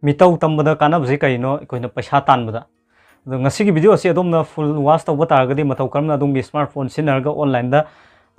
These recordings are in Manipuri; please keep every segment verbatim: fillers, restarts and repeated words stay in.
ꯃꯤꯇꯧ ꯇꯝꯕꯗ ꯀꯥꯟꯅꯕꯁꯤ ꯀꯔꯤꯅꯣ? ꯑꯩꯈꯣꯏꯅ ꯄꯩꯁꯥ ꯇꯥꯟꯕꯗ꯫ ꯑꯗꯣ ꯉꯁꯤꯒꯤ video ꯑꯁꯤ ꯑꯗꯣꯝꯅ full watch ꯇꯧꯕ ꯇꯥꯔꯒꯗꯤ, ꯃꯇꯧ ꯀꯔꯝꯅ ꯑꯗꯣꯝꯒꯤ smartphone ꯁꯤꯖꯤꯟꯅꯔꯒ online ꯗ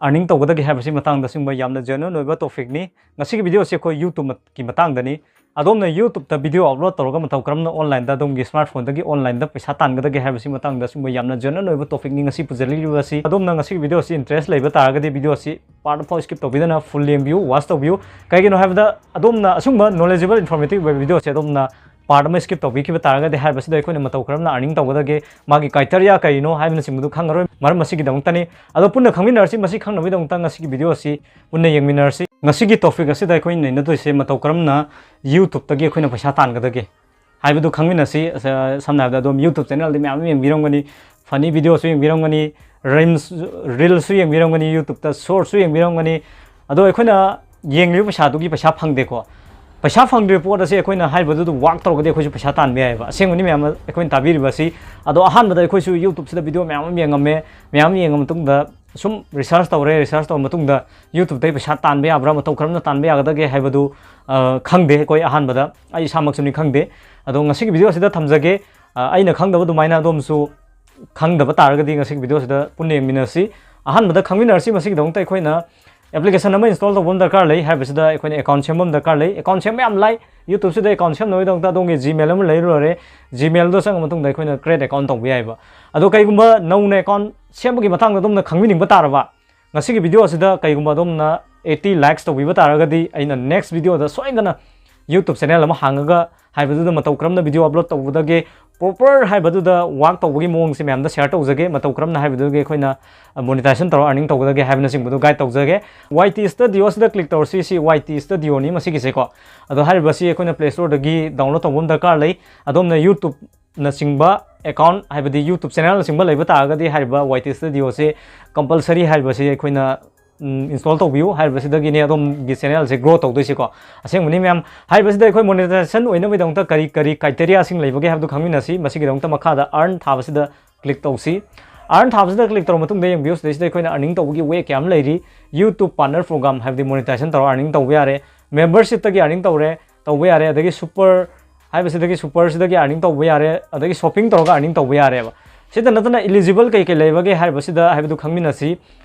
earning ꯇꯧꯒꯗꯒꯦ ꯍꯥꯏꯕꯁꯤ ꯃꯇꯥꯡꯗ ꯑꯁꯤꯒꯨꯝꯕ ꯌꯥꯝꯅ genuine ꯑꯣꯏꯕ topic ꯅꯤ꯫ ꯉꯁꯤꯒꯤ video ꯑꯁꯤ ꯑꯩꯈꯣꯏ YouTube ꯀꯤ ꯃꯇꯥꯡꯗꯅꯤ꯫ ꯑꯗꯣꯝꯅ YouTube ꯇ video upload ꯇꯧꯔꯒ ꯃꯇꯧ ꯀꯔꯝꯅ online ꯗ ꯑꯗꯣꯝꯒꯤ smartphone ꯗꯒꯤ online ꯗ ꯄꯩꯁꯥ ꯇꯥꯟꯒꯗꯒꯦ ꯍꯥꯏꯕꯁꯤ ꯃꯇꯥꯡꯗ ꯑꯁꯤꯒꯨꯝꯕ ꯌꯥꯝꯅ genuine ꯑꯣꯏꯕ topic ꯅꯤ ꯉꯁꯤ ꯄꯨꯖꯔꯛꯂꯤꯕ ꯑꯁꯤ꯫ ꯑꯗꯣꯝꯅ ꯉꯁꯤꯒꯤ video ꯑꯁꯤ interest ꯂꯩꯕ ꯇꯥꯔꯒꯗꯤ, video ꯑꯁꯤ part ꯑꯃꯐꯥꯎ skip ꯇꯧꯕꯤꯗꯅ full ꯌꯦꯡꯕꯤꯌꯨ, watch ꯇꯧꯕꯤꯌꯨ꯫ ꯀꯩꯒꯤꯅꯣ ꯍꯥꯏꯕꯗ, ꯑꯗꯣꯝꯅ ꯑꯁꯨꯝꯕ knowledgeable, informative ꯑꯣꯏꯕ video ꯁꯦ ꯑꯗꯣꯝꯅ part ꯑꯃ skip ꯇꯧꯕꯤꯈꯤꯕ ꯇꯥꯔꯒꯗꯤ, ꯍꯥꯏꯔꯤꯕꯁꯤꯗ ꯑꯩꯈꯣꯏꯅ ꯃꯇꯧ ꯀꯔꯝꯅ earning ꯇꯧꯒꯗꯒꯦ, ꯃꯥꯒꯤ criteria ꯀꯔꯤꯅꯣ ꯍꯥꯏꯕꯅꯆꯤꯡꯕꯗꯨ ꯈꯪꯉꯔꯣꯏ꯫ ꯃꯔꯝ ꯑꯁꯤꯒꯤꯗꯃꯛꯇꯅꯤ꯫ ꯑꯗꯣ ꯄꯨꯟꯅ ꯈꯪꯃꯤꯟꯅꯔꯁꯤ꯫ ꯃꯁꯤ ꯈꯪꯅꯕꯒꯤꯗꯃꯛꯇ ꯉꯁꯤꯒꯤ video ꯑꯁꯤ ꯄꯨꯟꯅ ꯌꯦꯡꯃꯤꯟꯅꯔꯁꯤ꯫ ꯉꯁꯤꯒꯤ topic ꯑꯁꯤꯗ ꯑꯩꯈꯣꯏꯅ ꯅꯩꯅꯗꯣꯏꯁꯦ ꯃꯇꯧ ꯀꯔꯝꯅ YouTube ꯇꯒꯤ ꯑꯩꯈꯣꯏꯅ ꯄꯩꯁꯥ ꯇꯥꯟꯒꯗꯒꯦ ꯍꯥꯏꯕꯗꯨ ꯈꯪꯃꯤꯟꯅꯁꯤ꯫ ꯑꯁ, ꯁꯝꯅ ꯍꯥꯏꯔꯕꯗ, ꯑꯗꯣꯝ YouTube channel ꯗꯤ ꯃꯌꯥꯝ ꯑꯃ ꯌꯦꯡꯕꯤꯔꯝꯒꯅꯤ, funny video ꯁꯨ ꯌꯦꯡꯕꯤꯔꯝꯒꯅꯤ, reels, reels ꯁꯨ ꯌꯦꯡꯕꯤꯔꯝꯒꯅꯤ, YouTube ꯇ short ꯁꯨ ꯌꯦꯡꯕꯤꯔꯝꯒꯅꯤ꯫ ꯑꯗꯣ ꯑꯩꯈꯣꯏꯅ ꯌꯦꯡꯂꯤꯕ ꯄꯩꯁꯥꯗꯨꯒꯤ ꯄꯩꯁꯥ ꯐꯪꯗꯦꯀꯣ꯫ ꯄꯩꯁꯥ ꯐꯪꯗ꯭ꯔꯤꯕ ꯄꯣꯠ ꯑꯁꯤ ꯑꯩꯈꯣꯏꯅ ꯍꯥꯏꯔꯤꯕꯗꯨꯗ work ꯇꯧꯔꯒꯗꯤ ꯑꯩꯈꯣꯏꯁꯨ ꯄꯩꯁꯥ ꯇꯥꯟꯕ ꯌꯥꯏꯑꯕ꯫ ꯑꯁꯦꯡꯕꯅꯤ ꯃꯌꯥꯝ ꯑꯩꯈꯣꯏꯅ ꯇꯥꯕꯤꯔꯤꯕ ꯑꯁꯤ꯫ ꯑꯗꯣ ꯑꯍꯥꯟꯕꯗ ꯑꯩꯈꯣꯏꯁꯨ YouTube ꯁꯤꯗ video ꯃꯌꯥꯝ ꯑꯃ ꯌꯦꯡꯉꯝꯃꯦ, ꯃꯌꯥꯝ ꯌꯦꯡꯉ ꯃꯇꯨꯡꯗ ꯁꯨꯝ research ꯇꯧꯔꯦ, research ꯇꯧꯔ ꯃꯇꯨꯡꯗ YouTube ꯇꯒꯤ ꯄꯩꯁꯥ ꯇꯥꯟꯕ ꯌꯥꯕ꯭ꯔꯥ, ꯃꯇꯧ ꯀꯔꯝꯅ ꯇꯥꯟꯕ ꯌꯥꯒꯗꯒꯦ ꯍꯥꯏꯕꯗꯨ, ꯑ, ꯈꯪꯗꯦ꯫ ꯑꯩꯈꯣꯏ ꯑꯍꯥꯟꯕꯗ ꯑꯩ ꯏꯁꯥꯃꯛꯁꯨꯅꯤ ꯈꯪꯗꯦ꯫ ꯑꯗꯣ ꯉꯁꯤꯒꯤ video ꯑꯁꯤꯗ ꯊꯝꯖꯒꯦ꯫ ꯑ, ꯑꯩꯅ ꯈꯪꯗꯕ ꯑꯗꯨꯃꯥꯏꯅ ꯑꯗꯣꯝꯁꯨ ꯈꯪꯗꯕ ꯇꯥꯔꯒꯗꯤ ꯉꯁꯤꯒꯤ video ꯁꯤꯗ ꯄꯨꯟꯅ ꯌꯦꯡꯃꯤꯟꯅꯁꯤ꯫ ꯑꯍꯥꯟꯕꯗ ꯈꯪꯃꯤꯟꯅꯔꯁꯤ꯫ ꯃꯁꯤꯒꯤꯗꯃꯛꯇ ꯑꯩꯈꯣꯏꯅ application ꯑꯃ install ꯇꯧꯕ ꯑꯃ ꯗꯔꯀꯥꯔ ꯂꯩ꯫ ꯍꯥꯏꯕꯁꯤꯗ ꯑꯩꯈꯣꯏꯅ account ꯁꯦꯝꯕ ꯑꯃ ꯗꯔꯀꯥꯔ ꯂꯩ꯫ Account ꯁꯦꯝꯕ ꯌꯥꯝ ꯂꯥꯏ꯫ YouTube ꯁꯤꯗ account ꯁꯦꯝꯅꯕꯒꯤꯗꯃꯛꯇ ꯑꯗꯣꯝꯒꯤ Gmail ꯑꯃ ꯂꯩꯔ ꯂꯣꯏꯔꯦ꯫ Gmail ꯗꯣ ꯆꯪꯉ ꯃꯇꯨꯡꯗ ꯑꯩꯈꯣꯏꯅ create account ꯇꯧꯕ ꯌꯥꯏꯕ꯫ ꯑꯗꯣ ꯀꯩꯒꯨꯝꯕ ꯅꯧꯅ account ꯁꯦꯝꯕꯒꯤ ꯃꯇꯥꯡꯗ ꯑꯗꯣꯝꯅ ꯈꯪꯕꯤꯅꯤꯡꯕ ꯇꯥꯔꯕ, ꯉꯁꯤꯒꯤ video ꯑꯁꯤꯗ ꯀꯩꯒꯨꯝꯕ ꯑꯗꯣꯝꯅ eighty likes ꯇꯧꯕꯤꯕ ꯇꯥꯔꯒꯗꯤ, ꯑꯩꯅ next video ꯗ ꯁꯣꯏꯗꯅ YouTube channel ꯑꯃ ꯍꯥꯡꯉꯒ ꯍꯥꯏꯕꯗꯨꯗ ꯃꯇꯧ ꯀꯔꯝꯅ video upload ꯇꯧꯒꯗꯒꯦ, proper ꯍꯥꯏꯕꯗꯨꯗ work ꯇꯧꯕꯒꯤ ꯃꯑꯣꯡꯁꯦ ꯃꯌꯥꯝꯗ share ꯇꯧꯖꯒꯦ꯫ ꯃꯇꯧ ꯀꯔꯝꯅ ꯍꯥꯏꯕꯗꯨꯒꯤ ꯑꯩꯈꯣꯏꯅ monetization ꯇꯧꯔ earning ꯇꯧꯒꯗꯒꯦ ꯍꯥꯏꯕꯅꯆꯤꯡꯕꯗꯨ guide ꯇꯧꯖꯒꯦ꯫ YT Studio ꯁꯤꯗ click ꯇꯧꯔꯁꯤ꯫ ꯁꯤ YT Studio ꯅꯤ ꯃꯁꯤꯒꯤꯁꯦꯀꯣ꯫ ꯑꯗꯣ ꯍꯥꯏꯔꯤꯕꯁꯤ ꯑꯩꯈꯣꯏꯅ Play Store ꯗꯒꯤ download ꯇꯧꯕ ꯑꯃ ꯗꯔꯀꯥꯔ ꯂꯩ꯫ ꯑꯗꯣꯝꯅ YouTube ꯅꯆꯤꯡꯕ account, ꯍꯥꯏꯕꯗꯤ YouTube channel ꯅꯆꯤꯡꯕ ꯂꯩꯕ ꯇꯥꯔꯒꯗꯤ, ꯍꯥꯏꯔꯤꯕ YT Studio ꯁꯤ compulsory ꯍꯥꯏꯔꯤꯕꯁꯤ ꯑꯩꯈꯣꯏꯅ, ꯎꯝ, install ꯇꯧꯕꯤꯌꯨ꯫ ꯍꯥꯏꯔꯤꯕꯁꯤꯗꯒꯤꯅꯦ ꯑꯗꯣꯝꯒꯤ channel ꯁꯦ grow ꯇꯧꯗꯣꯏꯁꯤꯀꯣ꯫ ꯑꯁꯦꯡꯕꯅꯤ ꯃꯌꯥꯝ, ꯍꯥꯏꯔꯤꯕꯁꯤꯗ ꯑꯩꯈꯣꯏ monetization ꯑꯣꯏꯅꯕꯒꯤꯗꯃꯛꯇ ꯀꯔꯤ ꯀꯔꯤ criteria ꯁꯤꯡ ꯂꯩꯕꯒꯦ ꯍꯥꯏꯕꯗꯨ ꯈꯪꯃꯤꯟꯅꯁꯤ꯫ ꯃꯁꯤꯒꯤꯗꯃꯛꯇ ꯃꯈꯥꯗ earn ꯊꯥꯕꯁꯤꯗ click ꯇꯧꯁꯤ꯫ Earn ꯊꯥꯕꯁꯤꯗ click ꯇꯧꯔ ꯃꯇꯨꯡꯗ ꯌꯦꯡꯕꯤꯌꯨ, ꯁꯤꯗꯩꯁꯤꯗ ꯑꯩꯈꯣꯏꯅ earning ꯇꯧꯕꯒꯤ way ꯀꯌꯥ ꯑꯃ ꯂꯩꯔꯤ꯫ YouTube Partner Program, ꯍꯥꯏꯕꯗꯤ monetization ꯇꯧꯔ earning ꯇꯧꯕ ꯌꯥꯔꯦ, membership ꯇꯒꯤ earning ꯇꯧꯔꯦ, ꯇꯧꯕ ꯌꯥꯔꯦ, ꯑꯗꯒꯤ Super ꯍꯥꯏꯕꯁꯤꯗꯒꯤ ꯁꯨꯄꯔꯁꯤꯗꯒꯤ ꯑꯥꯔꯅꯤꯡ ꯇꯧꯕ ꯌꯥꯔꯦ, ꯑꯗꯒꯤ ꯁꯣꯞꯄꯤꯡ ꯇꯧꯔꯒ ꯑꯥꯔꯅꯤꯡ ꯇꯧꯕ ꯌꯥꯔꯦꯕ꯫ ꯁꯤꯗ ꯅꯠꯇꯅ ꯏꯂꯤꯖꯤꯕꯜ ꯀꯩ ꯀꯩ ꯂꯩꯕꯒꯦ ꯍꯥꯏꯔꯤꯕꯁꯤꯗ ꯍꯥꯏꯕꯗꯨ ꯈꯪꯃꯤꯟꯅꯁꯤ꯫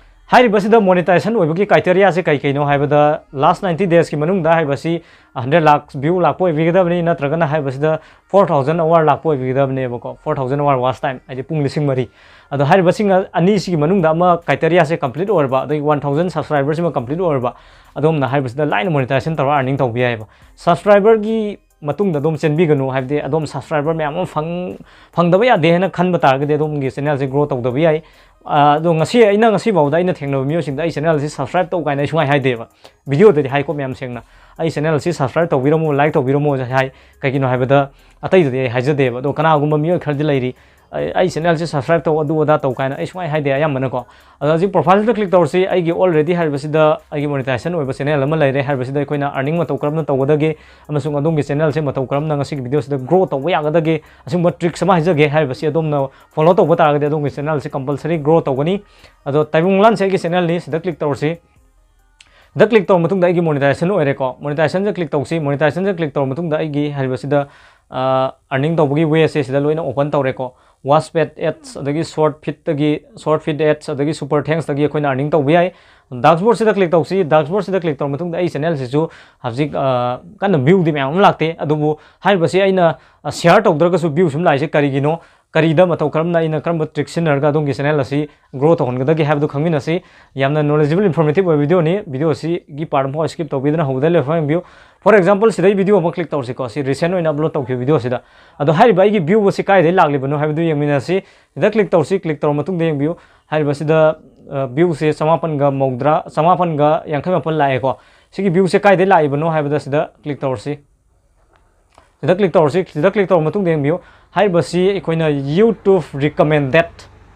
ꯍꯥꯏꯔꯤꯕꯁꯤꯗ ꯃꯣꯅꯤꯇꯥꯏꯖꯦꯁꯟ ꯑꯣꯏꯕꯒꯤ ꯀ꯭ꯔꯥꯏꯇꯦꯔꯤꯌꯥꯁꯦ ꯀꯩ ꯀꯩꯅꯣ ꯍꯥꯏꯕꯗ, ꯂꯥꯁ ꯅꯥꯏꯟꯇꯤ ꯗꯦꯖꯀꯤ ꯃꯅꯨꯡꯗ ꯍꯥꯏꯕꯁꯤ ꯍꯟꯗ꯭ꯔꯦꯠ ꯂꯥꯛ ꯚ꯭ꯌꯨ ꯂꯥꯛꯄ ꯑꯣꯏꯕꯤꯒꯗꯕꯅꯤ, ꯅꯠꯇ꯭ꯔꯒꯅ ꯍꯥꯏꯕꯁꯤꯗ ꯐꯣꯔ ꯊꯥꯎꯖꯟ ꯑꯋꯥꯔ ꯂꯥꯛꯄ ꯑꯣꯏꯕꯤꯒꯗꯕꯅꯦꯕꯀꯣ, ꯐꯣꯔ ꯊꯥꯎꯖꯟ ꯑꯋꯥꯔ ꯋꯥꯁ ꯇꯥꯏꯝ, ꯍꯥꯏꯗꯤ ꯄꯨꯡ ꯂꯤꯁꯤꯡ ꯃꯔꯤ꯫ ꯑꯗꯣ ꯍꯥꯏꯔꯤꯕꯁꯤꯡ ꯑꯅꯤꯁꯤꯒꯤ ꯃꯅꯨꯡꯗ ꯑꯃ ꯀ꯭ꯔꯥꯏꯇꯦꯔꯤꯌꯥꯁꯦ ꯀꯝꯄ꯭ꯂꯤꯠ ꯑꯣꯏꯔꯕ, ꯑꯗꯒꯤ ꯋꯥꯟ ꯊꯥꯎꯖꯟ ꯁꯕꯁꯀ꯭ꯔꯥꯏꯕꯔꯁꯤꯃ ꯀꯝꯄ꯭ꯂꯤꯠ ꯑꯣꯏꯔꯕ, ꯑꯗꯣꯝꯅ ꯍꯥꯏꯔꯤꯕꯁꯤꯗ ꯂꯥꯏꯅ ꯃꯣꯅꯤꯇꯥꯏꯖꯦꯁꯟ ꯇꯧꯔꯒ ꯑꯥꯔꯅꯤꯡ ꯇꯧꯕ ꯌꯥꯏꯑꯕ꯫ ꯁꯕꯁꯀ꯭ꯔꯥꯏꯕꯔꯒꯤ ꯃꯇꯨꯡꯗ ꯑꯗꯨꯝ ꯆꯦꯟꯕꯤꯒꯅꯨ, ꯍꯥꯏꯕꯗꯤ ꯑꯗꯣꯝ ꯁꯕꯁꯀ꯭ꯔꯥꯏꯕꯔ ꯃꯌꯥꯝ ꯑꯃ ꯐꯪ-, ꯐꯪꯗꯕ ꯌꯥꯗꯦ ꯍꯥꯏꯅ ꯈꯟꯕ ꯇꯥꯔꯒꯗꯤ ꯑꯗꯣꯝꯒꯤ ꯆꯦꯅꯦꯜꯁꯦ ꯒ꯭ꯔꯣ ꯇꯧꯗꯕ ꯌꯥꯏ꯫ ꯑꯥ, ꯑꯗꯣ ꯉꯁꯤ ꯑꯩꯅ, ꯉꯁꯤꯐꯥꯎꯗ ꯑꯩꯅ ꯊꯦꯡꯅꯕ ꯃꯤꯑꯣꯏꯁꯤꯡꯗ ꯑꯩ ꯆꯦꯅꯦꯜꯁꯤ ꯁꯕꯁꯀ꯭ꯔꯥꯏꯕ ꯇꯧ ꯀꯥꯏꯅ ꯑꯩ ꯁꯨꯡꯍꯥꯏ ꯍꯥꯏꯗꯦꯕ꯫ ꯚꯤꯗꯤꯑꯣꯗꯗꯤ ꯍꯥꯏꯀꯣ ꯃꯌꯥꯝ ꯁꯦꯡꯅ, "ꯑꯩ ꯆꯦꯅꯦꯜꯁꯤ ꯁꯕꯁꯀ꯭ꯔꯥꯏꯕ ꯇꯧꯕꯤꯔꯝꯃꯣ, ꯂꯥꯏꯛ ꯇꯧꯕꯤꯔꯝꯃꯣ" ꯍꯥꯏ꯫ ꯀꯩꯒꯤꯅꯣ ꯍꯥꯏꯕꯗ ꯑꯇꯩꯗꯗꯤ ꯑꯩ ꯍꯥꯏꯖꯗꯦꯕ꯫ ꯑꯗꯣ ꯀꯅꯥꯒꯨꯝꯕ ꯃꯤꯑꯣꯏ ꯈꯔꯗꯤ ꯂꯩꯔꯤ, "ꯑꯩ, ꯑꯩ ꯆꯦꯅꯦꯜꯁꯤ ꯁꯕꯁꯀ꯭ꯔꯥꯏꯕ ꯇꯧ, ꯑꯗꯨ ꯑꯗꯥ ꯇꯧ" ꯀꯥꯏꯅ ꯑꯩ ꯁꯨꯡꯍꯥꯏ ꯍꯥꯏꯗꯦ ꯑꯌꯥꯝꯕꯅꯀꯣ꯫ ꯑꯗꯣ ꯍꯧꯖꯤꯛ ꯄ꯭ꯔꯣꯐꯥꯏꯜꯁꯤꯗ ꯀ꯭ꯂꯤꯛ ꯇꯧꯔꯁꯤ꯫ ꯑꯩꯒꯤ ꯑꯣꯜꯔꯦꯗꯤ ꯍꯥꯏꯔꯤꯕꯁꯤꯗ ꯑꯩꯒꯤ ꯃꯣꯅꯤꯇꯥꯏꯖꯦꯁꯟ ꯑꯣꯏꯕ ꯆꯦꯅꯦꯜ ꯑꯃ ꯂꯩꯔꯦ꯫ ꯍꯥꯏꯔꯤꯕꯁꯤꯗ ꯑꯩꯈꯣꯏꯅ ꯑꯥꯔꯅꯤꯡ ꯃꯇꯧ ꯀꯔꯝꯅ ꯇꯧꯒꯗꯒꯦ ꯑꯃꯁꯨꯡ ꯑꯗꯣꯝꯒꯤ ꯆꯦꯅꯦꯜꯁꯦ ꯃꯇꯧ ꯀꯔꯝꯅ ꯉꯁꯤꯒꯤ ꯚꯤꯗꯤꯑꯣꯁꯤꯗ ꯒ꯭ꯔꯣ ꯇꯧꯕ ꯌꯥꯒꯗꯒꯦ, ꯑꯁꯤꯒꯨꯝꯕ ꯇ꯭ꯔꯤꯛꯁ ꯑꯃ ꯍꯥꯏꯖꯒꯦ꯫ ꯍꯥꯏꯔꯤꯕꯁꯤ ꯑꯗꯣꯝꯅ ꯐꯣꯂꯣ ꯇꯧꯕ ꯇꯥꯔꯒꯗꯤ ꯑꯗꯣꯝꯒꯤ ꯆꯦꯅꯦꯜꯁꯤ ꯀꯝꯄꯜꯁꯔꯤ ꯒ꯭ꯔꯣ ꯇꯧꯒꯅꯤ꯫ ꯑꯗꯣ ꯇꯥꯏꯕꯪ ꯂꯥꯟꯁꯦ ꯑꯩꯒꯤ ꯆꯦꯅꯦꯜꯅꯤ, ꯁꯤꯗ ꯀ꯭ꯂꯤꯛ ꯇꯧꯔꯁꯤ꯫ ꯁꯤꯗ ꯀ꯭ꯂꯤꯛ ꯇꯧꯔ ꯃꯇꯨꯡꯗ ꯑꯩꯒꯤ ꯃꯣꯅꯤꯇꯥꯏꯖꯦꯁꯟ ꯑꯣꯏꯔꯦꯀꯣ꯫ ꯃꯣꯅꯤꯇꯥꯏꯖꯦꯁꯟꯁꯦ ꯀ꯭ꯂꯤꯛ ꯇꯧꯁꯤ꯫ ꯃꯣꯅꯤꯇꯥꯏꯖꯦꯁꯟꯁꯦ ꯀ꯭ꯂꯤꯛ ꯇꯧꯔ ꯃꯇꯨꯡꯗ ꯑꯩꯒꯤ ꯍꯥꯏꯔꯤꯕꯁꯤꯗ, ꯑꯥ, ꯑꯥꯔꯅꯤꯡ ꯇꯧꯕꯒꯤ ꯋꯦꯁꯦ ꯁꯤꯗ ꯂꯣꯏꯅ ꯑꯣꯄꯟ ꯇꯧꯔꯦꯀꯣ꯫ ꯋꯥꯆ ꯄꯦꯠ ꯑꯦꯠꯁ, ꯑꯗꯒꯤ ꯁꯣꯔꯠ ꯐꯤꯠꯇꯒꯤ, ꯁꯣꯔꯠ ꯐꯤꯠ ꯑꯦꯠꯁ, ꯑꯗꯒꯤ ꯁꯨꯄꯔ ꯊꯦꯡꯁꯇꯒꯤ ꯑꯩꯈꯣꯏꯅ ꯑꯥꯔꯅꯤꯡ ꯇꯧꯕ ꯌꯥꯏ꯫ ꯗꯥꯁꯕꯣꯔꯗꯁꯤꯗ ꯀ꯭ꯂꯤꯛ ꯇꯧꯁꯤ꯫ ꯗꯥꯁꯕꯣꯔꯗꯁꯤꯗ ꯀ꯭ꯂꯤꯛ ꯇꯧꯔ ꯃꯇꯨꯡꯗ ꯑꯩ ꯆꯦꯅꯦꯜꯁꯤꯁꯨ ꯍꯧꯖꯤꯛ, ꯑꯥ, ꯀꯟꯅ ꯚ꯭ꯌꯨꯗꯤ ꯃꯌꯥꯝ ꯑꯃ ꯂꯥꯛꯇꯦ, ꯑꯗꯨꯕꯨ ꯍꯥꯏꯔꯤꯕꯁꯤ ꯑꯩꯅ, ꯑ, ꯁꯤꯌꯥꯔ ꯇꯧꯗ꯭ꯔꯒꯁꯨ ꯚ꯭ꯌꯨ ꯁꯨꯝ ꯂꯥꯛꯏꯁꯦ ꯀꯔꯤꯒꯤꯅꯣ? ꯀꯔꯤꯗ ꯃꯇꯧ ꯀꯔꯝꯅ, ꯑꯩꯅ ꯀꯔꯝꯕ ꯇ꯭ꯔꯤꯛ ꯁꯤꯖꯤꯟꯅꯔꯒ ꯑꯗꯣꯝꯒꯤ ꯆꯦꯅꯦꯜ ꯑꯁꯤ ꯒ꯭ꯔꯣ ꯇꯧꯍꯟꯒꯗꯒꯦ ꯍꯥꯏꯕꯗꯨ ꯈꯪꯃꯤꯟꯅꯁꯤ꯫ ꯌꯥꯝꯅ ꯅꯣꯂꯦꯖꯦꯕꯜ, ꯏꯟꯐꯣꯔꯃꯦꯇꯤꯚ ꯑꯣꯏꯕ ꯚꯤꯗꯤꯑꯣꯅꯤ꯫ ꯚꯤꯗꯤꯑꯣꯁꯤꯒꯤ ꯄꯥꯔꯠ ꯑꯃꯐꯥꯎ ꯁ꯭ꯀꯤꯞ ꯇꯧꯕꯤꯗꯅ ꯍꯧꯕꯗ ꯂꯣꯏꯐꯥꯎ ꯌꯦꯡꯕꯤꯌꯨ꯫ ꯐꯣꯔ ꯑꯦꯛꯖꯥꯝꯄꯜ, ꯁꯤꯗꯩ ꯚꯤꯗꯤꯑꯣ ꯑꯃ ꯀ꯭ꯂꯤꯛ ꯇꯧꯔꯁꯤꯀꯣ꯫ ꯁꯤ ꯔꯤꯁꯦꯟ ꯑꯣꯏꯅ ꯑꯞꯂꯣꯗ ꯇꯧꯈꯤꯕ ꯚꯤꯗꯤꯑꯣꯁꯤꯗ꯫ ꯑꯗꯣ ꯍꯥꯏꯔꯤꯕ ꯑꯩꯒꯤ ꯚ꯭ꯌꯨ ꯑꯁꯤ ꯀꯥꯏꯗꯩ ꯂꯥꯛꯂꯤꯕꯅꯣ ꯍꯥꯏꯕꯗꯨ ꯌꯦꯡꯃꯤꯟꯅꯁꯤ꯫ ꯁꯤꯗ ꯀ꯭ꯂꯤꯛ ꯇꯧꯔꯁꯤ꯫ ꯀ꯭ꯂꯤꯛ ꯇꯧꯔ ꯃꯇꯨꯡꯗ ꯌꯦꯡꯕꯤꯌꯨ꯫ ꯍꯥꯏꯔꯤꯕꯁꯤꯗ, ꯑ, ꯚ꯭ꯌꯨꯁꯦ ꯆꯃꯥꯄꯟꯒ ꯃꯧꯗ꯭ꯔꯥ, ꯆꯃꯥꯄꯟꯒ ꯌꯥꯡꯈꯩ ꯃꯥꯄꯟ ꯂꯥꯛꯑꯦꯀꯣ꯫ ꯁꯤꯒꯤ ꯚ꯭ꯌꯨꯁꯦ ꯀꯥꯏꯗꯩ ꯂꯥꯛꯏꯕꯅꯣ ꯍꯥꯏꯕꯗ ꯁꯤꯗ ꯀ꯭ꯂꯤꯛ ꯇꯧꯔꯁꯤ꯫ ꯁꯤꯗ ꯀ꯭ꯂꯤꯛ ꯇꯧꯔꯁꯤ꯫ ꯁꯤꯗ ꯀ꯭ꯂꯤꯛ ꯇꯧꯔ ꯃꯇꯨꯡꯗ ꯌꯦꯡꯕꯤꯌꯨ, ꯍꯥꯏꯔꯤꯕꯁꯤ ꯑꯩꯈꯣꯏꯅ YouTube recommended,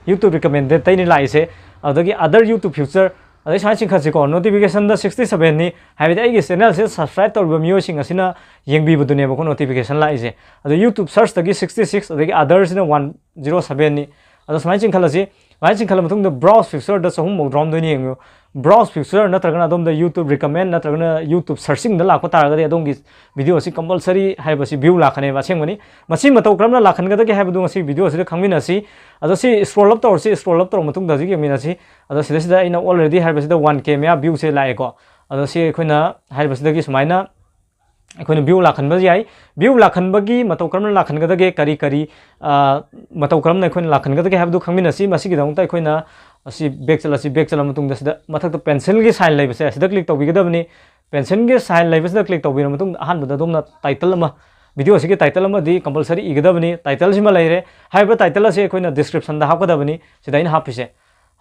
YouTube recommendedꯇꯩꯅ ꯂꯥꯛꯏꯁꯦ꯫ ꯑꯗꯨꯗꯒꯤ other YouTube feature, ꯑꯗꯩ ꯁꯨꯃꯥꯏꯅ ꯆꯤꯡꯈꯠꯁꯤꯀꯣ꯫ ꯅꯣꯇꯤꯐꯤꯀꯦꯁꯟꯗ sixty sevenꯅꯤ, ꯍꯥꯏꯕꯗꯤ ꯑꯩꯒꯤ ꯆꯦꯅꯦꯜꯁꯦ ꯁꯕꯁꯀ꯭ꯔꯥꯏꯕ ꯇꯧꯔꯤꯕ ꯃꯤꯑꯣꯏꯁꯤꯡ ꯑꯁꯤꯅ ꯌꯦꯡꯕꯤꯕꯗꯨꯅꯦꯕꯀꯣ ꯅꯣꯇꯤꯐꯤꯀꯦꯁꯟ ꯂꯥꯛꯏꯁꯦ꯫ ꯑꯗꯣ YouTube searchꯇꯒꯤ sixty six, ꯑꯗꯒꯤ otherꯁꯤꯅ one zero sevenꯅꯤ꯫ ꯑꯗꯣ ꯁꯨꯃꯥꯏꯅ ꯆꯤꯡꯈꯠꯂꯁꯤ꯫ ꯁꯨꯃꯥꯏꯅ ꯆꯤꯡꯈꯠꯂ ꯃꯇꯨꯡꯗ browse featureꯗ ꯆꯍꯨꯝ ꯃꯧꯗ꯭ꯔꯥꯍꯨꯝꯗꯣꯏꯅꯤ ꯌꯦꯡꯕꯤꯌꯨ꯫ Browse feature ꯅꯠꯇ꯭ꯔꯒꯅ ꯑꯗꯣꯝꯗ YouTube recommend ꯅꯠꯇ꯭ꯔꯒꯅ YouTube searching ꯗ ꯂꯥꯛꯄ ꯇꯥꯔꯒꯗꯤ ꯑꯗꯣꯝꯒꯤ video ꯑꯁꯤ compulsory ꯍꯥꯏꯔꯤꯕꯁꯤ view ꯂꯥꯛꯀꯅꯦꯕ ꯑꯁꯦꯡꯕꯅꯤ꯫ ꯃꯁꯤ ꯃꯇꯧ ꯀꯔꯝꯅ ꯂꯥꯛꯍꯟꯒꯗꯒꯦ ꯍꯥꯏꯕꯗꯨ ꯉꯁꯤ video ꯑꯁꯤꯗ ꯈꯪꯃꯤꯟꯅꯁꯤ꯫ ꯑꯗꯣ ꯁꯤ scroll up ꯇꯧꯔꯁꯤ, scroll up ꯇꯧꯔ ꯃꯇꯨꯡꯗ ꯍꯧꯖꯤꯛ ꯌꯦꯡꯃꯤꯟꯅꯁꯤ꯫ ꯑꯗꯣ ꯁꯤꯗꯩꯁꯤꯗ ꯑꯩꯅ already ꯍꯥꯏꯔꯤꯕꯁꯤꯗ one K ꯃꯌꯥ view ꯁꯦ ꯂꯥꯛꯑꯦꯀꯣ꯫ ꯑꯗꯣ ꯁꯤ ꯑꯩꯈꯣꯏꯅ ꯍꯥꯏꯔꯤꯕꯁꯤꯗꯒꯤ ꯁꯨꯃꯥꯏꯅ ꯑꯩꯈꯣꯏꯅ view ꯂꯥꯛꯍꯟꯕ ꯌꯥꯏ꯫ View ꯂꯥꯛꯍꯟꯕꯒꯤ ꯃꯇꯧ ꯀꯔꯝꯅ ꯂꯥꯛꯍꯟꯒꯗꯒꯦ, ꯀꯔꯤ ꯀꯔꯤ, ꯑ, ꯃꯇꯧ ꯀꯔꯝꯅ ꯑꯩꯈꯣꯏꯅ ꯂꯥꯛꯍꯟꯒꯗꯒꯦ ꯍꯥꯏꯕꯗꯨ ꯈꯪꯃꯤꯟꯅꯁꯤ꯫ ꯃꯁꯤꯒꯤꯗꯃꯛꯇ ꯑꯩꯈꯣꯏꯅ ꯑꯁꯤ back ꯆꯠꯂꯁꯤ꯫ Back ꯆꯠꯂ ꯃꯇꯨꯡꯗ ꯁꯤꯗ ꯃꯊꯛꯇ pencil ꯒꯤ sign ꯂꯩꯕꯁꯦ ꯑꯁꯤꯗ click ꯇꯧꯕꯤꯒꯗꯕꯅꯤ꯫ Pencil ꯒꯤ sign ꯂꯩꯕꯁꯤꯗ click ꯇꯧꯕꯤꯔ ꯃꯇꯨꯡꯗ ꯑꯍꯥꯟꯕꯗ ꯑꯗꯣꯝꯅ title ꯑꯃ, video ꯑꯁꯤꯒꯤ title ꯑꯃꯗꯤ compulsory ꯏꯒꯗꯕꯅꯤ꯫ Title ꯁꯤꯃ ꯂꯩꯔꯦ꯫ ꯍꯥꯏꯔꯤꯕ title ꯑꯁꯤ ꯑꯩꯈꯣꯏꯅ description ꯗ ꯍꯥꯞꯀꯗꯕꯅꯤ꯫ ꯁꯤꯗ ꯑꯩꯅ ꯍꯥꯞꯄꯤꯁꯦ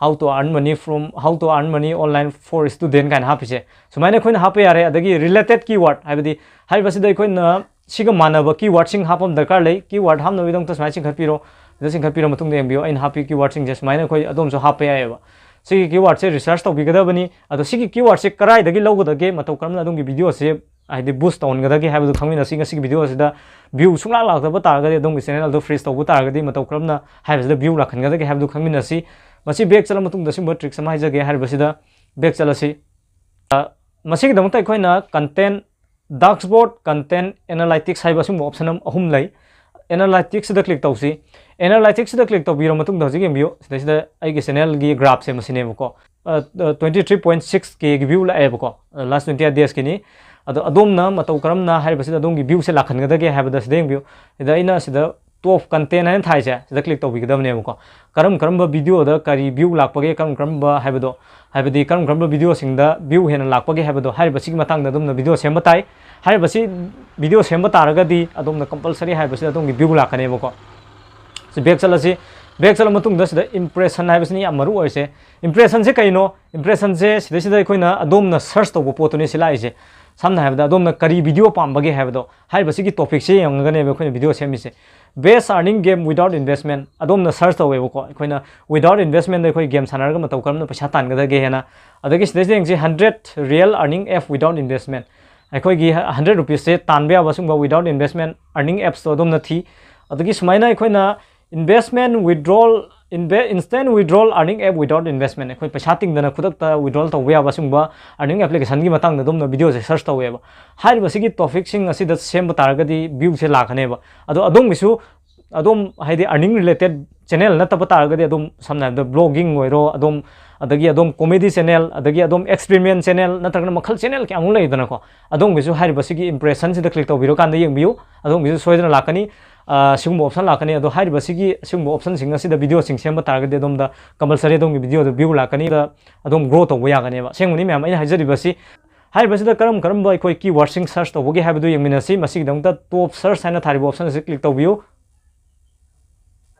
"How to earn money from, how to earn money online for student" ꯀꯥꯏꯅ ꯍꯥꯞꯄꯤꯁꯦ ꯁꯨꯃꯥꯏꯅ ꯑꯩꯈꯣꯏꯅ ꯍꯥꯞꯄ ꯌꯥꯔꯦ꯫ ꯑꯗꯒꯤ related keyword, ꯍꯥꯏꯕꯗꯤ ꯍꯥꯏꯔꯤꯕꯁꯤꯗ ꯑꯩꯈꯣꯏꯅ ꯁꯤꯒ ꯃꯥꯟꯅꯕ keyword ꯁꯤꯡ ꯍꯥꯞꯄ ꯑꯃ ꯗꯔꯀꯥꯔ ꯂꯩ꯫ Keyword ꯍꯥꯞꯅꯕꯒꯤꯗꯃꯛꯇ ꯁꯨꯃꯥꯏꯅ ꯆꯤꯡꯈꯠꯄꯤꯔꯣ꯫ ꯁꯤꯗ ꯆꯤꯡꯈꯠꯄꯤꯔ ꯃꯇꯨꯡꯗ ꯌꯦꯡꯕꯤꯌꯨ, ꯑꯩꯅ ꯍꯥꯞꯄꯤ keyword ꯁꯤꯡꯁꯦ ꯁꯨꯃꯥꯏꯅ ꯑꯩꯈꯣꯏ ꯑꯗꯣꯝꯁꯨ ꯍꯥꯞꯄ ꯌꯥꯏꯑꯕ꯫ ꯁꯤꯒꯤ keyword ꯁꯦ research ꯇꯧꯕꯤꯒꯗꯕꯅꯤ꯫ ꯑꯗꯣ ꯁꯤꯒꯤ keyword ꯁꯦ ꯀꯗꯥꯏꯗꯒꯤ ꯂꯧꯒꯗꯒꯦ, ꯃꯇꯧ ꯀꯔꯝꯅ ꯑꯗꯣꯝꯒꯤ video ꯁꯦ ꯍꯥꯏꯗꯤ boost ꯇꯧꯍꯟꯒꯗꯒꯦ ꯍꯥꯏꯕꯗꯨ ꯈꯪꯃꯤꯟꯅꯁꯤ꯫ ꯉꯁꯤꯒꯤ video ꯑꯁꯤꯗ view ꯁꯨꯡꯂꯥꯛ ꯂꯥꯛꯇꯕ ꯇꯥꯔꯒꯗꯤ ꯑꯗꯣꯝꯒꯤ channel ꯑꯗꯨ freeze ꯇꯧꯕ ꯇꯥꯔꯒꯗꯤ ꯃꯇꯧ ꯀꯔꯝꯅ ꯍꯥꯏꯕꯁꯤꯗ view ꯂꯥꯛꯍꯟꯒꯗꯒꯦ ꯍꯥꯏꯕꯗꯨ ꯈꯪꯃꯤꯟꯅꯁꯤ꯫ ꯃꯁꯤ back ꯆꯠꯂ ꯃꯇꯨꯡꯗ ꯁꯤꯒꯨꯝꯕ tricks ꯑꯃ ꯍꯥꯏꯖꯒꯦ꯫ ꯍꯥꯏꯔꯤꯕꯁꯤꯗ back ꯆꯠꯂꯁꯤ꯫ ꯑ, ꯃꯁꯤꯒꯤꯗꯃꯛꯇ ꯑꯩꯈꯣꯏꯅ content, dashboard, content, analytics ꯍꯥꯏꯕ ꯑꯁꯤꯒꯨꯝꯕ option ꯑꯃ, ꯑꯍꯨꯝ ꯂꯩ꯫ Analytics ꯁꯤꯗ click ꯇꯧꯁꯤ꯫ Analytics ꯁꯤꯗ click ꯇꯧꯕꯤꯔ ꯃꯇꯨꯡꯗ ꯍꯧꯖꯤꯛ ꯌꯦꯡꯕꯤꯌꯨ, ꯁꯤꯗꯩꯁꯤꯗ ꯑꯩꯒꯤ channel ꯒꯤ graph ꯁꯦ ꯃꯁꯤꯅꯦꯕꯀꯣ꯫ ꯑ, ꯑ, twenty three point six K ꯒꯤ view ꯂꯥꯛꯑꯦꯕꯀꯣ, ꯑ, last twenty eight days ꯀꯤꯅꯤ꯫ ꯑꯗꯣ ꯑꯗꯣꯝꯅ ꯃꯇꯧ ꯀꯔꯝꯅ ꯍꯥꯏꯔꯤꯕꯁꯤꯗ ꯑꯗꯣꯝꯒꯤ view ꯁꯦ ꯂꯥꯛꯍꯟꯒꯗꯒꯦ ꯍꯥꯏꯕꯗ ꯁꯤꯗ ꯌꯦꯡꯕꯤꯌꯨ꯫ ꯁꯤꯗ ꯑꯩꯅ ꯁꯤꯗ top content ꯍꯥꯏꯅ ꯊꯥꯏꯁꯦ, ꯁꯤꯗ click ꯇꯧꯕꯤꯒꯗꯕꯅꯦꯕꯀꯣ꯫ ꯀꯔꯝ ꯀꯔꯝꯕ video ꯗ ꯀꯔꯤ view ꯂꯥꯛꯄꯒꯦ, ꯀꯔꯝ ꯀꯔꯝꯕ ꯍꯥꯏꯕꯗꯣ, ꯍꯥꯏꯕꯗꯤ ꯀꯔꯝ ꯀꯔꯝꯕ video ꯁꯤꯡꯗ view ꯍꯦꯟꯅ ꯂꯥꯛꯄꯒꯦ ꯍꯥꯏꯕꯗꯣ, ꯍꯥꯏꯔꯤꯕꯁꯤꯒꯤ ꯃꯇꯥꯡꯗ ꯑꯗꯣꯝꯅ video ꯁꯦꯝꯕ ꯇꯥꯏ꯫ ꯍꯥꯏꯔꯤꯕꯁꯤ video ꯁꯦꯝꯕ ꯇꯥꯔꯒꯗꯤ ꯑꯗꯣꯝꯅ compulsory ꯍꯥꯏꯔꯤꯕꯁꯤꯗ ꯑꯗꯣꯝꯒꯤ view ꯂꯥꯛꯀꯅꯦꯕꯀꯣ꯫ ꯁꯤ back ꯆꯠꯂꯁꯤ꯫ Back ꯆꯠꯂ ꯃꯇꯨꯡꯗ ꯁꯤꯗ impression ꯍꯥꯏꯕꯁꯤꯅ ꯌꯥꯝ ꯃꯔꯨ ꯑꯣꯏꯔꯤꯁꯦ꯫ Impression ꯁꯦ ꯀꯩꯅꯣ? Impression ꯁꯦ ꯁꯤꯗꯩꯁꯤꯗ ꯑꯩꯈꯣꯏꯅ ꯑꯗꯣꯝꯅ search ꯇꯧꯕ ꯄꯣꯠꯇꯨꯅꯤ ꯁꯤ ꯂꯥꯛꯏꯁꯦ꯫ ꯁꯝꯅ ꯍꯥꯏꯔꯕꯗ ꯑꯗꯣꯝꯅ ꯀꯔꯤ video ꯄꯥꯝꯕꯒꯦ ꯍꯥꯏꯕꯗꯣ, ꯍꯥꯏꯔꯤꯕꯁꯤꯒꯤ topic ꯁꯦ ꯌꯦꯡꯉꯒꯅꯦꯕ ꯑꯩꯈꯣꯏꯅ video ꯁꯦꯝꯃꯤꯁꯦ꯫ Best earning game without investment ꯑꯗꯣꯝꯅ search ꯇꯧꯋꯦꯕꯀꯣ꯫ ꯑꯩꯈꯣꯏꯅ without investment ꯗ ꯑꯩꯈꯣꯏ game ꯁꯥꯟꯅꯔꯒ ꯃꯇꯧ ꯀꯔꯝꯅ ꯄꯩꯁꯥ ꯇꯥꯟꯒꯗꯒꯦ ꯍꯥꯏꯅ꯫ ꯑꯗꯒꯤ ꯁꯤꯗꯩꯁꯤꯗ ꯌꯦꯡꯁꯤ, hundred real earning app without investment꯫ ꯑꯩꯈꯣꯏꯒꯤ hundred rupees ꯁꯦ ꯇꯥꯟꯕ ꯌꯥꯕ ꯁꯤꯒꯨꯝꯕ without investment earning apps ꯇꯣ ꯑꯗꯣꯝꯅ ꯊꯤ꯫ ꯑꯗꯒꯤ ꯁꯨꯃꯥꯏꯅ ꯑꯩꯈꯣꯏꯅ investment withdrawal Inve- instant withdrawal earning app without investment, ꯑꯩꯈꯣꯏ ꯄꯩꯁꯥ ꯇꯤꯡꯗꯅ ꯈꯨꯗꯛꯇ withdrawal ꯇꯧꯕ ꯌꯥꯕ ꯑꯁꯤꯒꯨꯝꯕ earning applicationꯒꯤ ꯃꯇꯥꯡꯗ ꯑꯗꯣꯝꯅ videoꯁꯦ search ꯇꯧꯋꯦꯕ꯫ ꯍꯥꯏꯔꯤꯕꯁꯤꯒꯤ topicꯁꯤꯡ ꯑꯁꯤꯗ ꯁꯦꯝꯕ ꯇꯥꯔꯒꯗꯤ viewꯁꯦ ꯂꯥꯛꯀꯅꯦꯕ꯫ ꯑꯗꯣ ꯑꯗꯣꯝꯒꯤꯁꯨ ꯑꯗꯣꯝ ꯍꯥꯏꯗꯤ earning related channel ꯅꯠꯇꯕ ꯇꯥꯔꯒꯗꯤ, ꯑꯗꯨꯝ ꯁꯝꯅ ꯍꯥꯏꯔꯕꯗ vlogging ꯑꯣꯏꯔꯣ, ꯑꯗꯣꯝ ꯑꯗꯒꯤ ꯑꯗꯣꯝ comedy channel, ꯑꯗꯒꯤ ꯑꯗꯣꯝ experiment channel, ꯅꯠꯇ꯭ꯔꯒꯅ ꯃꯈꯜ channel ꯀꯌꯥꯃꯨꯛ ꯂꯩꯗꯅꯀꯣ꯫ ꯑꯗꯣꯝꯒꯤꯁꯨ ꯍꯥꯏꯔꯤꯕꯁꯤꯒꯤ impressionꯁꯤꯗ click ꯇꯧꯕꯤꯔꯀꯥꯟꯗ ꯌꯦꯡꯕꯤꯌꯨ, ꯑꯗꯣꯝꯒꯤꯁꯨ ꯁꯣꯏꯗꯅ ꯂꯥꯛꯀꯅꯤ꯫ ꯑ, ꯁꯤꯒꯨꯝꯕ option ꯂꯥꯛꯀꯅꯤ꯫ ꯑꯗꯣ ꯍꯥꯏꯔꯤꯕꯁꯤꯒꯤ, ꯁꯤꯒꯨꯝꯕ optionꯁꯤꯡ ꯑꯁꯤꯗ videoꯁꯤꯡ ꯁꯦꯝꯕ ꯇꯥꯔꯒꯗꯤ ꯑꯗꯣꯝꯗ compulsory ꯑꯗꯣꯝꯒꯤ videoꯗ view ꯂꯥꯛꯀꯅꯤ, ꯑꯗ ꯑꯗꯣꯝ grow ꯇꯧꯕ ꯌꯥꯒꯅꯦꯕ꯫ ꯑꯁꯦꯡꯕꯅꯤ ꯃꯌꯥꯝ, ꯑꯩꯅ ꯍꯥꯏꯖꯔꯤꯕꯁꯤ ꯍꯥꯏꯔꯤꯕꯁꯤꯗ ꯀꯔꯝ ꯀꯔꯝꯕ ꯑꯩꯈꯣꯏ keywordꯁꯤꯡ search ꯇꯧꯕꯒꯦ ꯍꯥꯏꯕꯗꯨ ꯌꯦꯡꯃꯤꯟꯅꯁꯤ꯫ ꯃꯁꯤꯒꯤꯗꯃꯛꯇ top search ꯍꯥꯏꯅ ꯊꯥꯔꯤꯕ option ꯑꯁꯤ click ꯇꯧꯕꯤꯌꯨ꯫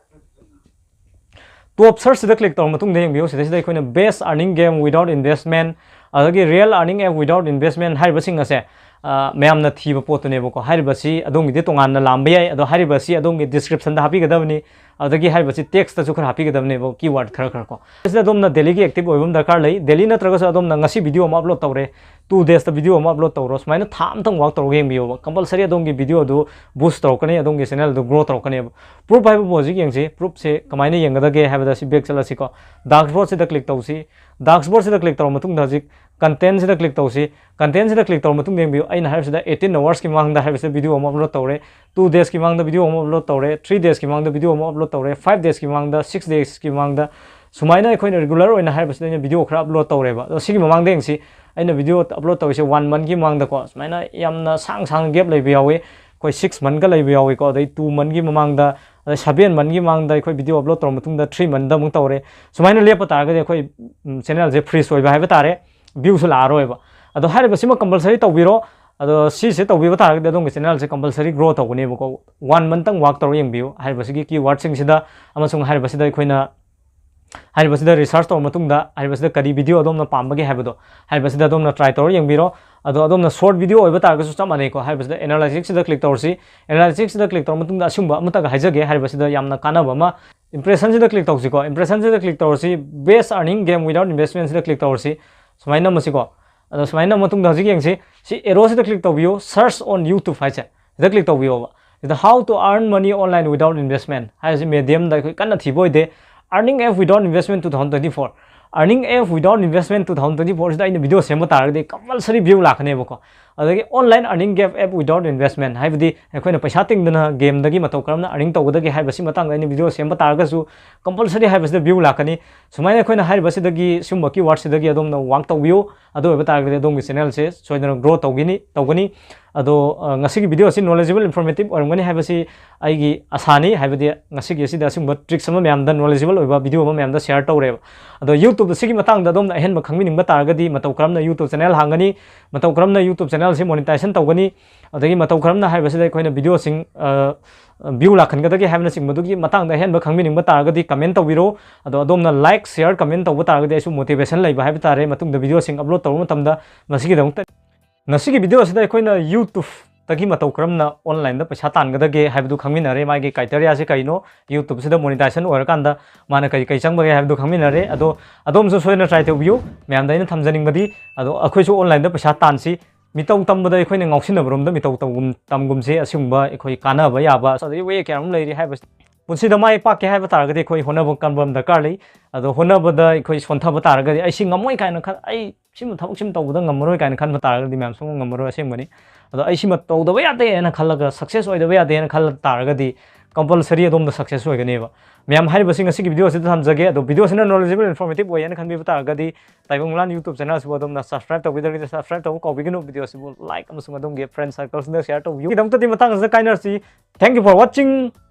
Top searchꯁꯤꯗ click ꯇꯧꯔ ꯃꯇꯨꯡꯗ ꯌꯦꯡꯕꯤꯌꯨ, ꯁꯤꯗꯩꯁꯤꯗ ꯑꯩꯈꯣꯏꯅ best earning game without investment, ꯑꯗꯒꯤ real earning app without investment ꯍꯥꯏꯔꯤꯕꯁꯤꯡ ꯑꯁꯦ, ꯑ, ꯃꯌꯥꯝꯅ ꯊꯤꯕ ꯄꯣꯠꯇꯨꯅꯦꯕꯀꯣ꯫ ꯍꯥꯏꯔꯤꯕꯁꯤ ꯑꯗꯣꯝꯒꯤꯗꯤ ꯇꯣꯉꯥꯟꯅ ꯂꯥꯝꯕ ꯌꯥꯏ, ꯑꯗꯣ ꯍꯥꯏꯔꯤꯕꯁꯤ ꯑꯗꯣꯝꯒꯤ descriptionꯗ ꯍꯥꯞꯄꯤꯒꯗꯕꯅꯤ, ꯑꯗꯒꯤ ꯍꯥꯏꯔꯤꯕꯁꯤ textꯇꯁꯨ ꯈꯔ ꯍꯥꯞꯄꯤꯒꯗꯕꯅꯦꯕ, keyword ꯈꯔ ꯈꯔ ꯀꯣ꯫ ꯁꯤꯗ ꯑꯗꯣꯝꯅ dailyꯒꯤ active ꯑꯣꯏꯕ ꯑꯃ ꯗꯔꯀꯥꯔ ꯂꯩ꯫ Daily ꯅꯠꯇ꯭ꯔꯒꯁꯨ ꯑꯗꯣꯝꯅ ꯉꯁꯤ video ꯑꯃ upload ꯇꯧꯔꯦ, two daysꯇ video ꯑꯃ upload ꯇꯧꯔꯣ, ꯁꯨꯃꯥꯏꯅ ꯊꯥ ꯑꯃꯇꯪ work ꯇꯧꯔꯒ ꯌꯦꯡꯕꯤꯌꯣꯕ꯫ Compulsory ꯑꯗꯣꯝꯒꯤ videoꯗꯨ boost ꯇꯧꯔꯛꯀꯅꯤ, ꯑꯗꯣꯝꯒꯤ channelꯗꯨ grow ꯇꯧꯔꯛꯀꯅꯦꯕ꯫ Proof ꯍꯥꯏꯕꯕꯨ ꯍꯧꯖꯤꯛ ꯌꯦꯡꯁꯤ, proofꯁꯦ ꯀꯃꯥꯏꯅ ꯌꯦꯡꯒꯗꯒꯦ ꯍꯥꯏꯕꯗ ꯁꯤ back ꯆꯠꯂꯁꯤꯀꯣ꯫ Dashboardꯁꯤꯗ click ꯇꯧꯁꯤ꯫ Dashboardꯁꯤꯗ click ꯇꯧꯔ ꯃꯇꯨꯡꯗ ꯍꯧꯖꯤꯛ contentꯁꯤꯗ click ꯇꯧꯁꯤ꯫ Contentꯁꯤꯗ click ꯇꯧꯔ ꯃꯇꯨꯡꯗ ꯌꯦꯡꯕꯤꯌꯨ, ꯑꯩꯅ ꯍꯥꯏꯔꯤꯁꯤꯗ eighteen hoursꯀꯤ ꯃꯃꯥꯡꯗ ꯍꯥꯏꯔꯤꯁꯤꯗ video ꯑꯃ upload ꯇꯧꯔꯦ, two daysꯀꯤ ꯃꯃꯥꯡꯗ video ꯑꯃ upload ꯇꯧꯔꯦ, three daysꯀꯤ ꯃꯃꯥꯡꯗ video ꯑꯃ upload ꯇꯧꯔꯦ, five daysꯀꯤ ꯃꯃꯥꯡꯗ, six daysꯀꯤ ꯃꯃꯥꯡꯗ, ꯁꯨꯃꯥꯏꯅ ꯑꯩꯈꯣꯏꯅ regular ꯑꯣꯏꯅ ꯍꯥꯏꯔꯤꯕꯁꯤꯗ ꯑꯩꯅ video ꯈꯔ upload ꯇꯧꯔꯦꯕ꯫ ꯑꯗꯣ ꯁꯤꯒꯤ ꯃꯃꯥꯡꯗ ꯌꯦꯡꯁꯤ, ꯑꯩꯅ video upload ꯇꯧꯔꯤꯁꯦ one monthꯀꯤ ꯃꯃꯥꯡꯗꯀꯣ, ꯁꯨꯃꯥꯏꯅ ꯌꯥꯝꯅ ꯁꯥꯡ ꯁꯥꯡꯅ gap ꯂꯩꯕ ꯌꯥꯎꯏ, ꯑꯩꯈꯣꯏ six monthꯀ ꯂꯩꯕ ꯌꯥꯎꯏꯀꯣ, ꯑꯗꯩ two monthꯀꯤ ꯃꯃꯥꯡꯗ, ꯑꯗꯩ seven monthꯀꯤ ꯃꯃꯥꯡꯗ ꯑꯩꯈꯣꯏ video upload ꯇꯧꯔ ꯃꯇꯨꯡꯗ three monthꯗ ꯑꯃꯨꯛ ꯇꯧꯔꯦ꯫ ꯁꯨꯃꯥꯏꯅ ꯂꯦꯞꯄ ꯇꯥꯔꯒꯗꯤ ꯑꯩꯈꯣꯏ, ꯎꯝ, channelꯁꯦ freeze ꯑꯣꯏꯕ ꯍꯥꯏꯕ ꯇꯥꯔꯦ, viewꯁꯨ ꯂꯥꯛꯑꯔꯣꯏꯕ꯫ ꯑꯗꯣ ꯍꯥꯏꯔꯤꯕꯁꯤꯃ compulsory ꯇꯧꯕꯤꯔꯣ꯫ ꯑꯗꯣ ꯁꯤꯁꯦ ꯇꯧꯕꯤꯕ ꯇꯥꯔꯒꯗꯤ ꯑꯗꯣꯝꯒꯤ channelꯁꯦ compulsory grow ꯇꯧꯒꯅꯦꯕꯀꯣ꯫ One monthꯇꯪ work ꯇꯧꯔ ꯌꯦꯡꯕꯤꯌꯨ ꯍꯥꯏꯔꯤꯕꯁꯤꯒꯤ keywordꯁꯤꯡꯁꯤꯗ, ꯑꯃꯁꯨꯡ ꯍꯥꯏꯔꯤꯕꯁꯤꯗ ꯑꯩꯈꯣꯏꯅ ꯍꯥꯏꯔꯤꯕꯁꯤꯗ research ꯇꯧꯔ ꯃꯇꯨꯡꯗ ꯍꯥꯏꯔꯤꯕꯁꯤꯗ ꯀꯔꯤ video ꯑꯗꯣꯝꯅ ꯄꯥꯝꯕꯒꯦ ꯍꯥꯏꯕꯗꯣ ꯍꯥꯏꯔꯤꯕꯁꯤꯗ ꯑꯗꯣꯝꯅ try ꯇꯧꯔ ꯌꯦꯡꯕꯤꯔꯣ꯫ ꯑꯗꯣ ꯑꯗꯣꯝꯅ short video ꯑꯣꯏꯕ ꯇꯥꯔꯒꯁꯨ ꯆꯞ ꯃꯥꯟꯅꯩꯀꯣ꯫ ꯍꯥꯏꯔꯤꯕꯁꯤꯗ analyticsꯁꯤꯗ click ꯇꯧꯔꯁꯤ꯫ Analyticsꯁꯤꯗ click ꯇꯧꯔ ꯃꯇꯨꯡꯗ ꯑꯁꯤꯒꯨꯝꯕ ꯑꯃꯠꯇꯒ ꯍꯥꯏꯖꯒꯦ, ꯍꯥꯏꯔꯤꯕꯁꯤꯗ ꯌꯥꯝꯅ ꯀꯥꯟꯅꯕ ꯑꯃ, impressionꯁꯤꯗ click ꯇꯧꯁꯤꯀꯣ꯫ Impressionꯁꯤꯗ click ꯇꯧꯔꯁꯤ, best earning game without investmentꯁꯤꯗ click ꯇꯧꯔꯁꯤ꯫ ꯁꯨꯃꯥꯏꯅ ꯅꯝꯃꯁꯤꯀꯣ꯫ ꯑꯗꯣ ꯁꯨꯃꯥꯏꯅ ꯅꯝꯃ ꯃꯇꯨꯡꯗ ꯍꯧꯖꯤꯛ ꯌꯦꯡꯁꯤ, ꯁꯤ arrowꯁꯤꯗ click ꯇꯧꯕꯤꯌꯨ, search on YouTube ꯍꯥꯏꯁꯦ꯫ ꯁꯤꯗ click ꯇꯧꯕꯤꯌꯣꯕ꯫ ꯁꯤꯗ how to earn money online without investment ꯍꯥꯏꯔꯤꯁꯤ mediumꯗ ꯑꯩꯈꯣꯏ ꯀꯟꯅ ꯊꯤꯕ ꯑꯣꯏꯗꯦ꯫ Earning App Without Investment two thousand twenty-four, Earning App Without Investment two thousand twenty-four ꯁꯤꯗ ꯑꯩꯅ video ꯁꯦꯝꯕ ꯇꯥꯔꯒꯗꯤ compulsory view ꯂꯥꯛꯀꯅꯦꯕꯀꯣ꯫ ꯑꯗꯒꯤ Online Earning App Without Investment, ꯍꯥꯏꯕꯗꯤ ꯑꯩꯈꯣꯏꯅ ꯄꯩꯁꯥ ꯇꯤꯡꯗꯅ gameꯗꯒꯤ ꯃꯇꯧ ꯀꯔꯝꯅ earning ꯇꯧꯒꯗꯒꯦ ꯍꯥꯏꯕꯁꯤ ꯃꯇꯥꯡꯗ ꯑꯩꯅ video ꯁꯦꯝꯕ ꯇꯥꯔꯒꯁꯨ compulsory ꯍꯥꯏꯕꯁꯤꯗ view ꯂꯥꯛꯀꯅꯤ꯫ ꯁꯨꯃꯥꯏꯅ ꯑꯩꯈꯣꯏꯅ ꯍꯥꯏꯔꯤꯕꯁꯤꯗꯒꯤ ꯁꯤꯒꯨꯝꯕ keywordꯁꯤꯗꯒꯤ ꯑꯗꯣꯝꯅ work ꯇꯧꯕꯤꯌꯨ꯫ ꯑꯗꯨ ꯑꯣꯏꯕ ꯇꯥꯔꯒꯗꯤ ꯑꯗꯣꯝꯒꯤ channelꯁꯦ ꯁꯣꯏꯗꯅ grow ꯇꯧꯒꯅꯤ ꯇꯧꯒꯅꯤ꯫ ꯑꯗꯣ ꯑ, ꯉꯁꯤꯒꯤ videoꯁꯤ knowledgeable, informative ꯑꯣꯏꯔꯝꯒꯅꯤ ꯍꯥꯏꯕꯁꯤ ꯑꯩꯒꯤ ꯑꯁꯥꯅꯤ꯫ ꯍꯥꯏꯕꯗꯤ ꯉꯁꯤꯒꯤ ꯑꯁꯤꯗ ꯑꯁꯤꯒꯨꯝꯕ tricks ꯑꯃ ꯃꯌꯥꯝꯗ knowledgeable ꯑꯣꯏꯕ video ꯑꯃ ꯃꯌꯥꯝꯗ share ꯇꯧꯔꯦꯕ꯫ ꯑꯗꯣ YouTube ꯑꯁꯤꯒꯤ ꯃꯇꯥꯡꯗ ꯑꯗꯣꯝꯅ ꯑꯍꯦꯟꯕ ꯈꯪꯕꯤꯅꯤꯡꯕ ꯇꯥꯔꯒꯗꯤ ꯃꯇꯧ ꯀꯔꯝꯅ YouTube channel ꯍꯥꯡꯒꯅꯤ, ꯃꯇꯧ ꯀꯔꯝꯅ YouTube channelꯁꯤ monetization ꯇꯧꯒꯅꯤ, ꯑꯗꯒꯤ ꯃꯇꯧ ꯀꯔꯝꯅ ꯍꯥꯏꯕꯁꯤꯗ ꯑꯩꯈꯣꯏꯅ videoꯁꯤꯡ ꯑ, view ꯂꯥꯛꯍꯟꯒꯗꯒꯦ ꯍꯥꯏꯕꯅꯆꯤꯡꯕꯗꯨꯒꯤ ꯃꯇꯥꯡꯗ ꯑꯍꯦꯟꯕ ꯈꯪꯕꯤꯅꯤꯡꯕ ꯇꯥꯔꯒꯗꯤ comment ꯇꯧꯕꯤꯔꯣ꯫ ꯑꯗꯣ ꯑꯗꯣꯝꯅ like, share, comment ꯇꯧꯕ ꯇꯥꯔꯒꯗꯤ ꯑꯩꯁꯨ motivation ꯂꯩꯕ ꯍꯥꯏꯕ ꯇꯥꯔꯦ꯫ ꯃꯇꯨꯡꯗ videoꯁꯤꯡ upload ꯇꯧꯕ ꯃꯇꯝꯗ ꯃꯁꯤꯒꯤꯗꯃꯛꯇ ꯉꯁꯤꯒꯤ videoꯁꯤꯗ ꯑꯩꯈꯣꯏꯅ YouTubeꯇꯒꯤ ꯃꯇꯧ ꯀꯔꯝꯅ onlineꯗ ꯄꯩꯁꯥ ꯇꯥꯟꯒꯗꯒꯦ ꯍꯥꯏꯕꯗꯨ ꯈꯪꯃꯤꯟꯅꯔꯦ꯫ ꯃꯥꯒꯤ criteriaꯁꯤ ꯀꯩꯅꯣ, YouTubeꯁꯤꯗ monetization ꯑꯣꯏꯔꯀꯥꯟꯗ ꯃꯥꯅ ꯀꯔꯤ ꯀꯔꯤ ꯆꯪꯕꯒꯦ ꯍꯥꯏꯕꯗꯨ ꯈꯪꯃꯤꯟꯅꯔꯦ꯫ ꯑꯗꯣ ꯑꯗꯣꯝꯁꯨ ꯁꯣꯏꯗꯅ try ꯇꯧꯕꯤꯌꯨ꯫ ꯃꯌꯥꯝꯗ ꯑꯩꯅ ꯊꯝꯖꯅꯤꯡꯕꯗꯤ, ꯑꯗꯣ ꯑꯩꯈꯣꯏꯁꯨ onlineꯗ ꯄꯩꯁꯥ ꯇꯥꯟꯁꯤ꯫ ꯃꯤꯇꯧ ꯇꯝꯕꯗ ꯑꯩꯈꯣꯏꯅ ꯉꯥꯎꯁꯤꯟꯅꯕꯔꯣꯝꯗ ꯃꯤꯇꯧ ꯇꯧꯒꯨꯝ-, ꯇꯝꯒꯨꯝꯁꯤ꯫ ꯑꯁꯤꯒꯨꯝꯕ ꯑꯩꯈꯣꯏ ꯀꯥꯟꯅꯕ ꯌꯥꯕ ꯑꯗꯒꯤ way ꯀꯌꯥ ꯑꯃ ꯂꯩꯔꯤ ꯍꯥꯏꯕꯁꯤ꯫ ꯄꯨꯟꯁꯤꯗ ꯃꯥꯏ ꯄꯥꯛꯀꯦ ꯍꯥꯏꯕ ꯇꯥꯔꯒꯗꯤ ꯑꯩꯈꯣꯏ ꯍꯣꯠꯅꯕ ꯀꯟꯕ ꯑꯃ ꯗꯔꯀꯥꯔ ꯂꯩ꯫ ꯑꯗꯣ ꯍꯣꯠꯅꯕꯗ ꯑꯩꯈꯣꯏ ꯁꯣꯟꯊꯕ ꯇꯥꯔꯒꯗꯤ, "ꯑꯩ ꯁꯤ ꯉꯝꯃꯣꯏ" ꯀꯥꯏꯅ ꯈꯟ-, "ꯑꯩ ꯁꯤꯃ ꯊꯕꯛꯁꯤꯃ ꯇꯧꯕꯗ ꯉꯝꯃꯔꯣꯏ" ꯀꯥꯏꯅ ꯈꯟꯕ ꯇꯥꯔꯒꯗꯤ ꯃꯌꯥꯝ ꯁꯨꯡꯉꯝ ꯉꯝꯃꯔꯣꯏ, ꯑꯁꯦꯡꯕꯅꯤ꯫ ꯑꯗꯣ "ꯑꯩ ꯁꯤꯃ ꯇꯧꯗꯕ ꯌꯥꯗꯦ" ꯍꯥꯏꯅ ꯈꯜꯂꯒ, success ꯑꯣꯏꯗꯕ ꯌꯥꯗꯦ ꯍꯥꯏꯅ ꯈꯜꯂ ꯇꯥꯔꯒꯗꯤ compulsory ꯑꯗꯣꯝꯗ success ꯑꯣꯏꯒꯅꯦꯕ꯫ ꯃꯌꯥꯝ ꯍꯥꯏꯔꯤꯕꯁꯤ ꯉꯁꯤꯒꯤ videoꯁꯤꯗ ꯊꯝꯖꯒꯦ꯫ ꯑꯗꯣ videoꯁꯤꯅ knowledgeable, informative ꯑꯣꯏ ꯍꯥꯏꯅ ꯈꯟꯕꯤꯕ ꯇꯥꯔꯒꯗꯤ ꯇꯥꯏꯕꯪ ꯃꯂꯥꯟ YouTube channelꯁꯤꯕꯨ ꯑꯗꯣꯝꯅ subscribe ꯇꯧꯕꯤꯗ꯭ꯔꯒꯗꯤ subscribe ꯇꯧꯕ ꯀꯥꯎꯕꯤꯒꯅꯨ꯫ Videoꯁꯤꯕꯨ like ꯑꯃꯁꯨꯡ ꯑꯗꯣꯝꯒꯤ friend circleꯁꯤꯡꯗ share ꯇꯧꯕꯤꯌꯨ꯫ ꯒꯤꯗꯃꯛꯇꯗꯤ ꯃꯇꯥꯡ ꯑꯁꯤꯗ ꯀꯥꯏꯅꯔꯁꯤ꯫ Thank you for watching.